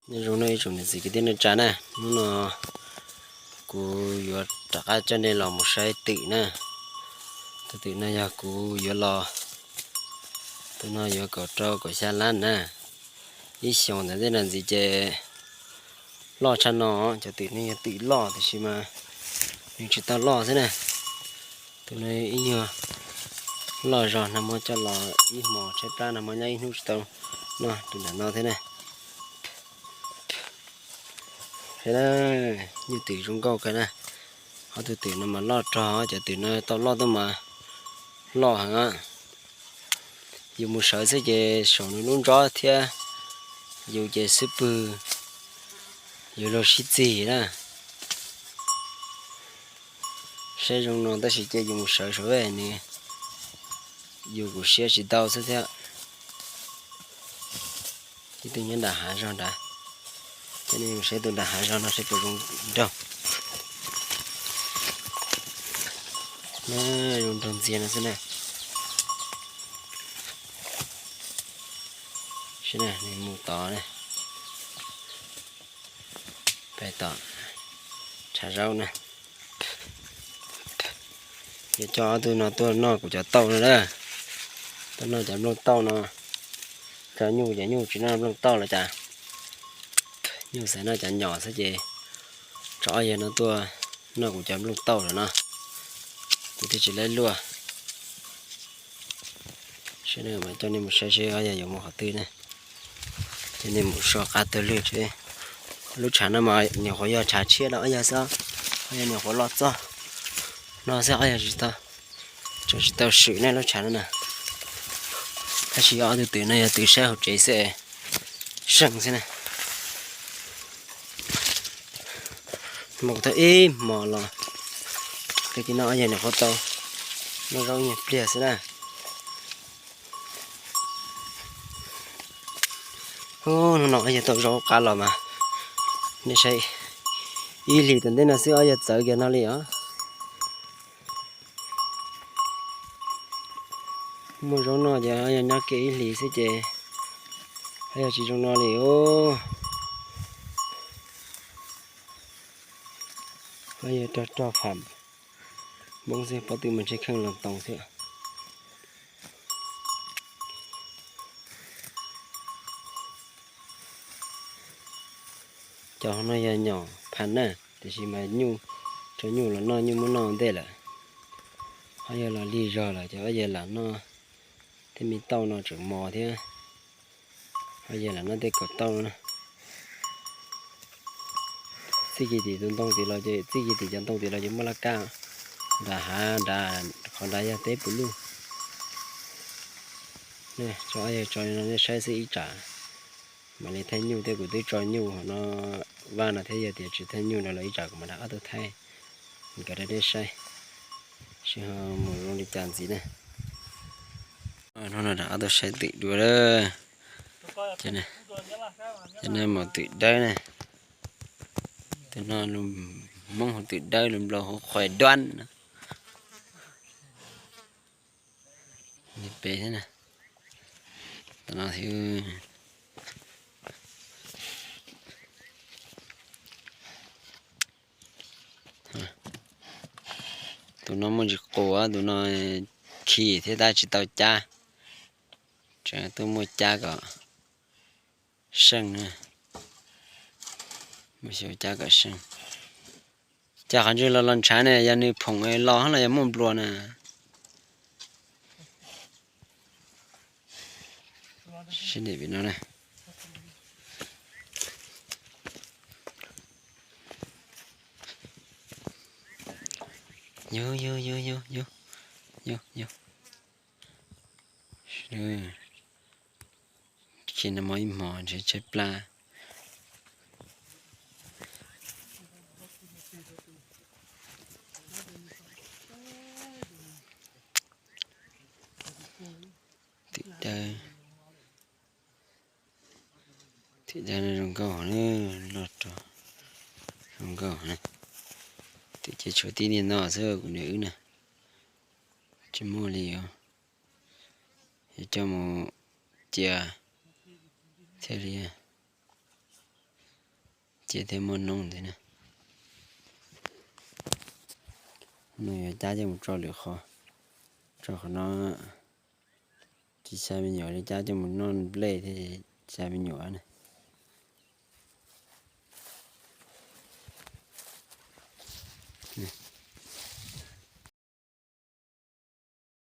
Nyob zoo nej ib tsoom niam txiv kwv tij neej tsa na, hnub no kuv yuav rov qab coj nej los mus saib twm na. Tus twm no yog kuv yuav los, tus no yuav kaum rau kaum xya lab na. Ib xyoos ntawm tej no ntxiv ces loj tshaj no, cov twm no yog twm loj tiam sis mas nws tsis tau loj xwb na. Tus no ib nyuag loj zog, nag hmo coj los ib hmos tshaib plab, nag hmo nyob ib hnub tsis tau noj, tus nram no thiab na. Nyuj twm zoo nkauj kawg na. Ob tug twm no mas loj rog, cov twm no tau loj tuaj mas loj heev. Yus mus sawv xwb ces saum nws lub ntsob thiab yus ces xub pwg, yus luag sib txig na. Saib zoo no tab sis ces yus mus sawv saum vej nws, yus kuj siab tsis tau xwb thiab. Ib tug nyob nram hav zog nrad, ces nej mus saib tus nram hav zog no saib puas zoo nraug. Zoo nraug ntxiag no xwb na. Saib na, nws mus tod na, pem tom tshav zaub na. Yuav coj ob tug no tuaj noj kuv cov tauj no na. Tuaj noj cov nplooj tauj no. Cov nyuj, cov nyuj tsis noj nplooj tauj los cas? Nyuj xav noj cov nyom xwb ces tso ob yawg no tuaj noj kuv cov nplooj tauj lawm no. Kuv twb tsis laib luaj. Sawv daws mas coj nej mus saib seb ob yawg yuav mus qhov twg ne. Coj nej mus so qab tuag lwg seb. Lub tshav no mas nyuam qhuav yog tshav tshiab rau ob yawg xwb, ob yawg nyuam qhuav los txog no xwb, ob yawg tsis tau, tseem tsis tau swm ne lub tshav no na. Tab sis ob tug twm no yog twm saib hauv tsev xwb, seej xwb na. Mus tau ib hmos los, tag kis no ob yawg nyuam qhuav tau noj zaub nyuag pliag xwb na. Hnub no ob yawg tau zaub qab los mas, nej saib, ib hlis tom ntej no xwb ob yawg txawv kiag no li os. Muaj zaub noj ces ob yawg nyob kiag ib hlis xwb ces ob yawg tsis zoo no li os. Ob yawg rog rog pham Hmoob xwb, pob tw mas ntshe kheej los toos xwb. Cov no yog nyom pham na, tiam sis mas nyuj, tso nyuj los noj nyuj muab noj ua ntej lawm. Ob yawg los lig zog lawm ces ob yawg lam noj tej me tauj no tseem mos thiab. Ob yawg lam noj tej kaum tauj no na. Txij kiag tim tus ntoo tim los ces, txij kiag tim cov ntoo tim los ces muaj laj kab nram hav nrad, qhov nrad yog teb pus luj. Tso, tso no nej saib xwb ib tsam mam li thaij nyuj thiab, kuv twb tso nyuj no, vaj no thiab, yog tias tsis thaij nyuj no los ib tsam kuv mam rov qab tuaj thaij nkawd rau nej saib, seb ho mus zoo li cas ntxiv na. Hnub no rov qab tuaj saib twm dua lawm. Cov no mas twm dawb na. Tus no Hmoob hu twm dawb, lus Nplog hu khoai duab no. Li pem thiab na. Tus no thiab. Tus no muaj ntsis qus, tus no khi thiab tab tsis tau cab, tseem tuaj muaj cab kom seej na, muaj xyaum cab kom seej. Cas qhov ntswg los los ntshav ne, yog nws phoom los los yog muaj nplua na. Sib ntim pem no na. Yug yug yug yug yug yug yug. Khi no mo ib hmos ntshe tshaib plab. Twm dawb, twm dawb no zoo nkauj na, loj rog, zoo nkauj na. Twm ces tshuav tib niag no xwb kuv niam wb na, tsis muaj li os. Yuav coj mus cia thiaj li. Ces thiaj muaj noob ntawd na. No yuav cab coj mus tso lwm qhov, tso qhov no. Tsis xav me nyuam li, cab coj mus noj nplej thiaj xav me nyuam na.